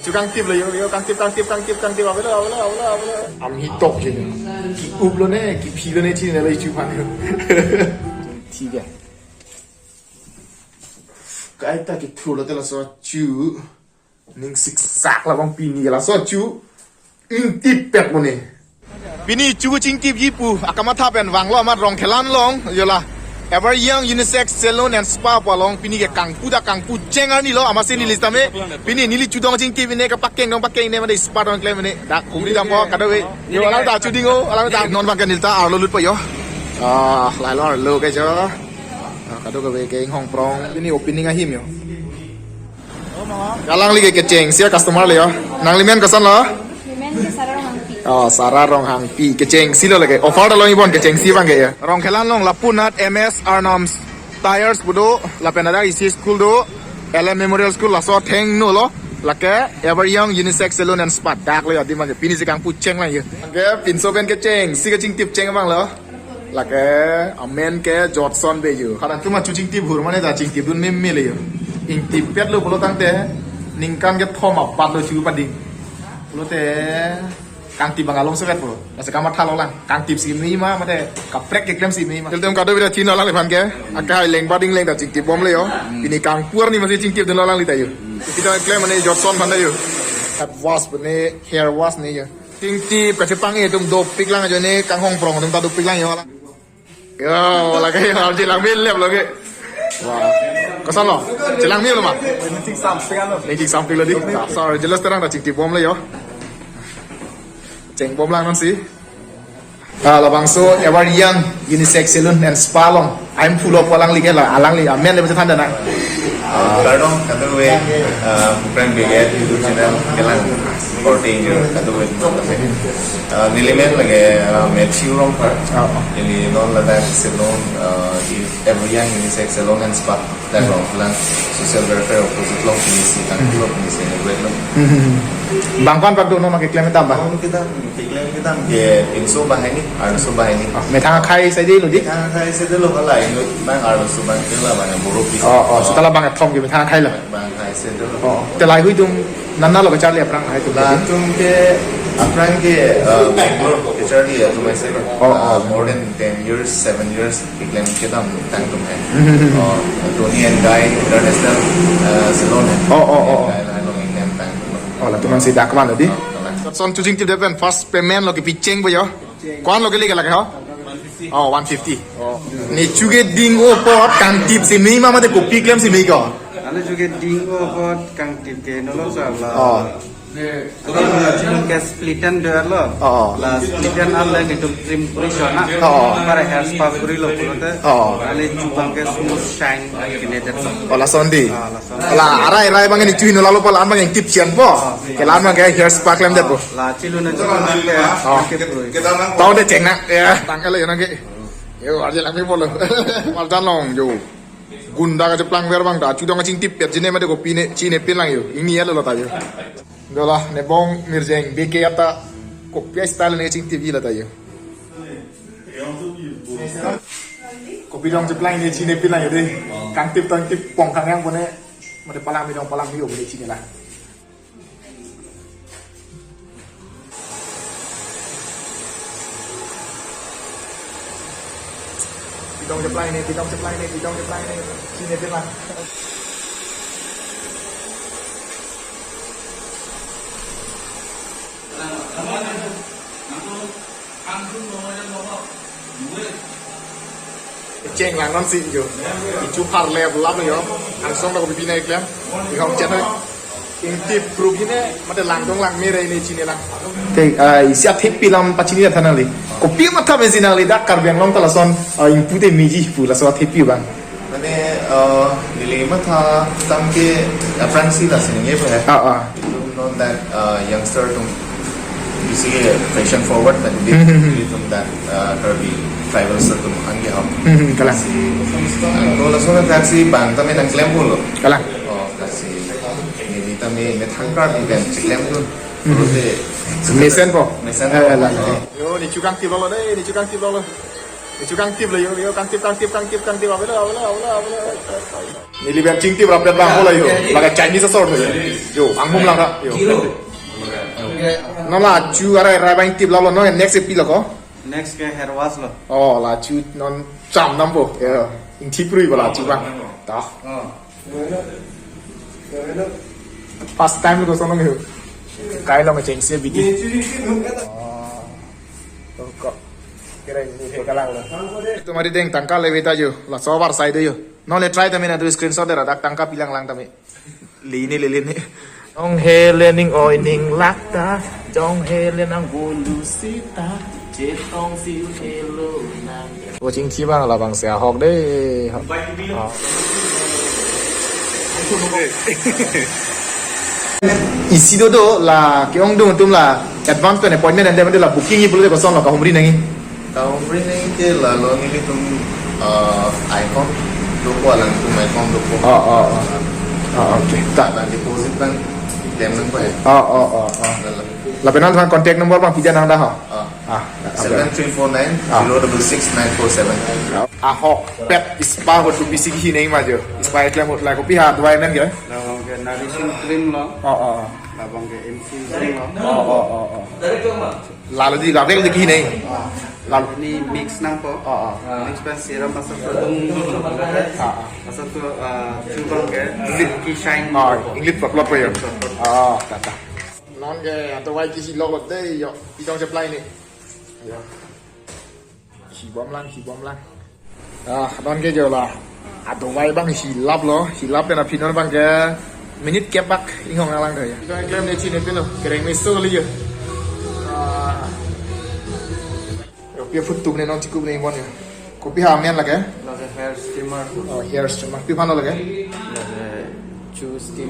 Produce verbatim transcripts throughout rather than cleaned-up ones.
Chu kangtip lo yo, yo kangtip, kangtip, kangtip, kangtip, avelo, avelo, avelo, avelo. Amhi tok je. Ki-up lone, kiphi lone chinine lo chu aphan yo. Thik hai. Kaita kithur lote laso chu. Ning siksak labang pini laso chu. Ingtip pet mo ne. Pini chu kachingtipji pu akamatha pen vanglo amat Rongkhelan along, yo la Ever Young Unisex Salon and Spa pu along pini ke kangpu ta kangpu cheng arni lo, amatsi neli sitame pini neli chudong chingtip ne kapakeng dong pakeng ne mane spa dong klem ne dak humri dampo kadokave. Yo alang ta chuding o, alang ta non bang ke neli ta arlo lutpo yo. Ah, lailo arlo ke jo. Ah, kadokave ke inghong prong. Pini opening ahim yo. Alangli ke kechengsi a-customer le yo. Nanglimen koson lo? Limen ke Sarah Ronghangpi. Oh, Sarah Ronghangpi. Kechengsi lo lake. Offer ta long ibon kechengsi bang ke ya. Rongkhelan along lapu anat M S Arnam's Tires pu do, lapen ada E C school do, L M Memorial School laso athengno lo. Lake Ever Young Unisex Salon and Spa dak lo ya di mane pini si kangpu cheng lang yo. Ke pinso pen kechengsi kachingtip cheng bang lo. Lake amen ke Jotson Bey yo. Kadokave atum chingtip hur mane ta chingtip dun meme le yo. Ingtip pet lo pulo tangte ningkan kethom apar lo chu pading. Pulote kangtip bang along sevet pulo. Lasi kamatha lo lang. Kangtipsi meme ma mate kaprek keklemsi meme ma. Tel tem kadokave ta chinilo alangliphan ke. Akai leng bading leng ta chingtip bom le yo. Pini kangpu arni masi chingtip dunlo alangli ta yo. Kita klem mane Jotson aphan ta yo. Head wash mane hair wash ne yo. Chingtip kachepang-e atum dopik lang ajoine kanghong prong atum ta dopik lang yo. Yo, lake yo, arje lang bilep lake. Wah. Koson lo? Chelang meme lo ma? Anything something ano? Anything something lo di. Sorry, jelas terang ta chingtip bom le yo. Cheng bom lang non si. Ah, labangso Ever Young Unisex Salon and Spa along. I'm full of alangli ke la, alangli amen le baca tanda na. Ah, kardom, kadokave, ah, friend bege YouTube channel kelang korte ingjir kadokave. Ah, neli men lake, ah, Matthew Rongphar. Ah, ah. Neli non ladak salon, ah, di Ever Young Unisex Salon and Spa. Dak along kelang social welfare opposite along pinisi, tangkulo pinisi, ne wet lo. Hmm. Bang ko-an bak do non ma keklem kedam ba? Bang kedam, keklem kedam ke pinso banghini, arloso banghini. Ah, methang akhei saide lo di? Methang akhei saide lo hala, ino bang arloso bang ke la bang boro pi. Oh, oh, seta la bang kethom ke methang akhei lo. Bang akhei saide lo. Oh, te lahai hui atum nana lo kacharli aphrang lahai atum. Latum ke aphrang ke, uh, Bangalore kacharli atum aise lo. Oh, oh. Uh, more than ten years, seven years, keklem kedam tang atum hai. Hmm. Oh, Toni and Guy International, uh, Salon hai. Oh, oh, oh. Guy lahai along keklem tang atum. Oh, latum ansi dak man lo di? Oh, kalang. Jotson chingtip det pen first payment lo kepi cheng bo yo. Ko-an lo kele ke lake ho? Oh, one fifty. Oh. Ne chu keding apot kangtipsi meme ma mate kopi klemsi meme ko? Ale chu keding apot kangtip ke nolo sa la. Oh. Ala chilun ke split end do lo. Oh. La split end ale netum trim kuri chona. Oh. Para hair spa kuri lo pulote. Oh. Ale chu abang ke smooth shine kine det lo. Oh, lason di. Ah, lason. La arai arai abang ne chu hino lalo pala abang ingtip chian po. Oh. Ke la abang ke hair spa klem det po. La chilun ajo abang ke. Oh. Ke puri. Tau de cheng na. Ya, tang kali nang ke. Yo, arje lang meme pulo. Maldan along yo. Gunda kacheplang ver bang ta chudong kachingtip pet jine mate kopi ne chinine pin lang yo. Ingni ya lo ta yo. Dola ne bong mirjeng B K ata kopi style ne chingtip la ta yo. Kopi dong cheplang ne chinine pin lang yo de. Kangtip kangtip pong kang yang pone mate palang mi dong palang mi yo pone chine la. Bidong cheplang ne, bidong cheplang ne, bidong cheplang ne. Chinine pin lang. Cheng lang non si yo. Ichu par le lap yo. Angsong ta kopi pina iklem. Ihong channel. Ingtip group ine mate langdong langme re ne chine lang. Te, ah, isi athepi alam pachini tha nangli. Kopi matha pensi nangli dak Karbi Anglong ta lason, ah, ingpu te meji pu laso athepi bang. Mane, ah, neli matha tangte aphrangsi la sining e pa hai. Ah, ah. Itum non dak, ah, youngster atum isi ke fashion forward na di Hmm, hmm, hmm. Itum dak, ah, Karbi tribals atum anke ham. Hmm, hmm, kalang. Si, angko laso na dak si bang tame nangklem pulo. Kalang. Oh, dak si neli tame methang Karbi pen si klem dun. Hmm. Pulote mesen po. Mesen Eh, po. Eh, la, la. Yo, ne chu kangtip lo de, ne chu kangtip lo. Ichu kangtip lo yo, yo kangtip, kangtip, kangtip, kangtip, avelo, avelo, avelo, avelo. Neli pen chingtip rapet bang hola yo. Laga Chinese asor yo. Yo, anghum lang ha. Yo. Non la chu arai rai bang tip lo, non next pi lo ko. Next ke hair wash lo. Oh, la chu non cham nam bo. Yo. Ingthip rui bala chu bang. Ta. Oh. First time ko sonong yo. Kai lo ma chengse bidi. Oh. Ko. Kira ini he kalang lo. Tumari deng tangka leve ta yo. Laso avarsai do yo. Non le try tame na do screenshot dera dak tangka pilang lang tame. Lini lili ni. Jong he le ning oi ning lak ta. Jong he le nang bolu sita. Chetong si un elo nang. Watching chi bang labang se ahok de. Oh. Isi do do la ke-ong dung atum la advance pen appointment ante ante la booking-ji pulote koson lo kahumri nangji. Kahumri nangji ke la lo nelitum, uh, account dopo, alangtum account dopo. Oh, oh, oh. Oh, okay. Ta. Lapen deposit abang klem nangpo he. Oh, oh, oh, oh. Lalo. Lapen nangtum contact number abang pida nang dah ho. Ah. Ah, seven three four nine zero double six nine four seven. Ahok pet spa ahut kopi si kehi nangji ma jo. Spa keklem ahut la kopi ha dua amen ke? Labang ke nourishing cream lo. Oh, oh, oh. Labang ke infusing lo. Oh, oh, oh, oh. Lalo di gavel di kehi nangji. Ah. Lalo. Ini mix nangpo. Oh, oh. Mix pen serum masa tu dung dung lo. Ah, ah. Masa tu, ah, chu abang ke silky shine. Oh, inglit plot plot po ya. Plot plot. Oh, tata. Non ke adawai kisi lok lo de yo. Pitong supply ni. Yo. Hibom lang, hibom lang. Ah, non ke jo la. Adawai abang hilap lo, hilap pen aphi non abang ke minute kep bak inghong lang ya. Klem ne chine pilo, kereng meso li yo. Ah. Yo, pi aphuthak ne non chikup ne mon yo. Kopi ha amen lake? Lake hair steamer. Oh, hair steamer. Pi aphan lake? Lake chu steam.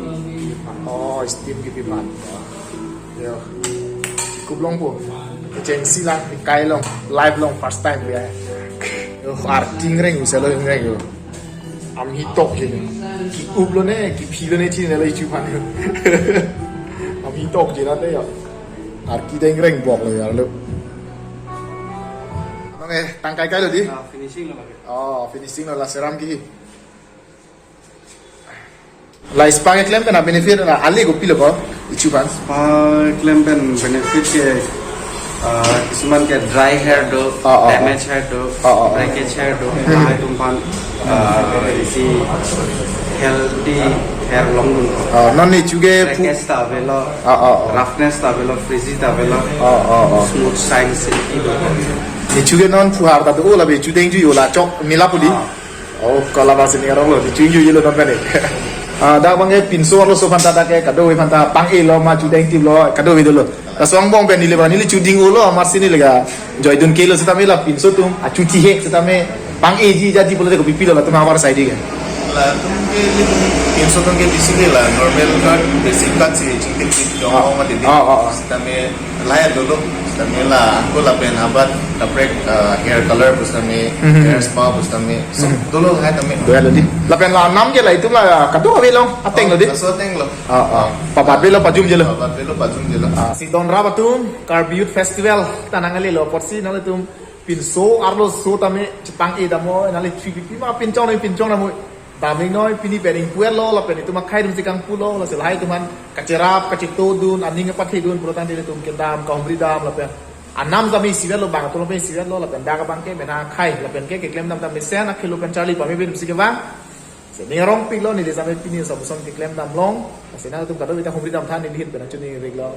Oh, steam kipi aphan. Yo. Kup longpo. Chengsi lang, kai long, live long, first time ya. Yo, arti ingreng, usia lo ingreng yo. Amhi tok je ne. Ki-up lo ne, kiphi lo ne chinine lo ichu aphan yo. Amhi tok je na te yo. Arti ta ingreng bok lo ya lo. Nong eh, tangkai kai lo di? Ah, finishing lo lake. Oh, finishing lo la serum kehi. La spa keklem pen a benefit la ale kopi lo ko ichu aphan. Spa keklem pen benefit ke, ah, kisuman ke dry hair do, ah, ah, ah, damage hair do, ah, ah, ah, breakage hair do, hmm, lahai atum aphan, ah, isi healthy hair longdun. Ah, non ne chu ke phu- breakage ta avelo, ah, ah, ah, roughness ta avelo, frizzy ta avelo, ah, ah, ah, smooth shine silky do. Ne chu ke non phuhar ta do la be chu deng ju yo la chok mila pudi. Ah. Oh, kola basi ne arong lo, chingju yelo non kane. Ah, dak abang ke pinso arloso aphan ta dak ke kadokave aphan ta pang-e lo ma chudeng tip lo kadokave dolo. Laso angbong pen neli ba neli chuding-o lo, amatsi neli ga joidun ke lo setame la pinso atum, achuthi hek setame pang-eji jadi pulote kopi pilo latum avarsai di ke. Latum ke nelitum pinso atum ke bisi ke la normal cut, basic cut si chingtik tik jong, ah, ong mati di. Ah, ah, ah. Setame lahai dolo, setame la angko lapen abat kaprek, ah, hair color pu setame, mhm, hair spa pu setame, so, mhm, dolo lahai tame. Doya lo di. Lapen la nam ke la itum la kadokave long, ateng lo di. Oh, laso ateng lo. Ah, ah. Pabat avelo pajum je lo. Pabat avelo pajum je lo. Ah, si don rap atum, Karbi Youth Festival ta nangle lo apotsi nanglitum pinso arloso tame chepang-e dam-o, nangli chipipima pinchong nang pinchong dam-o. Damning noi pini pen ingpuet lo, lapen itum akhai atum si kangpu lo, lasi lahai atum aphan kacherap, kachito dun, aning apathe dun, pura tangte itum kedam, kahumri dam, lapen anam jami isivet lo, bang atum lapen isivet lo, lapen dak abang ke mena akhai, lapen ke keklem dam dam mesen, akhilo pen charli pame pen si kevang. Si ne rong pik lo, neli jami pini sabuson keklem dam long, lasi nangtum kadokave ta humri dam tha neli ahin pen achu ne rik lo.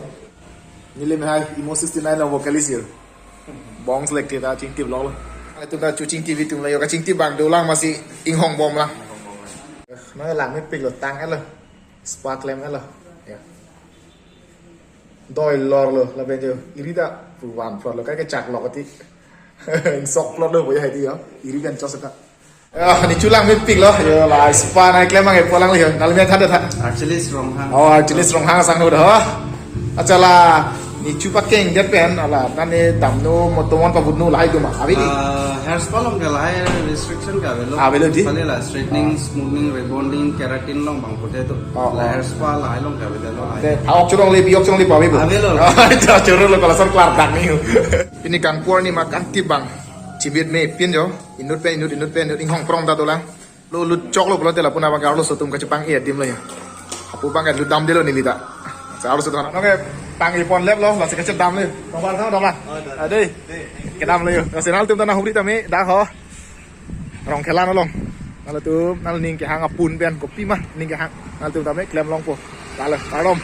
Neli mehai Emo sixty nine lo vocalist yo. Bong selek ta chingtip lok lo. Itum ta chu chingtip itum la yo kachingtip abang dolang amatsi inghong bom lang. No lang mepik lo tang-et lo. Spa klem-et lo. Ya. Doi lor lo lapen jo iri ta puvan plot lo kai kechak lok ati. Ingsok plot lo bo ya hedi yo. Iri kan chos ta. Ah, ne chu lang mepik lo. Yo la spa nangkeklem abang ke pu lang lo yo. Nangli men than tha. Archilist Ronghang. Oh, Archilist Ronghang sang ho do. Accha la ne chu pakeng det pen la nangli damnon mo tomon pabutnon lahai do ma? Ave di? Ah, hair spa along ke lahai restriction ke avelo. Avelo di? Kali la straightening, ah, smoothing, rebonding, keratin along bang pute to. Oh, la, oh, hair spa lahai along ke avelo. Te, ahok chorong le, biok chorong le pave bo? Avelo. Oh, chorong lo kolasor klar dak ni. Pini kangpur ni ma kangtip abang. Chibit me pin jo, inut pen inut, inut pen inut, inghong prong ta dolang. Lo lut choklo pulote lapu abang ke arloso atum kachepang-e adim lo ya. Lapu abang ke lut damdelo neli ta. Sa arloso atum. Oke, pang-e ponleplo, lasi kachedam le. Tongval kang dam la. Adei. Kedam le yo. Lasi nanglitum ta nanghumri tame, dak ho. Rongkhela along. Nanglitum, nangning kehang apun pen, kopima ning kehang. Nanglitum tame klem longpo. Lalo, kardom.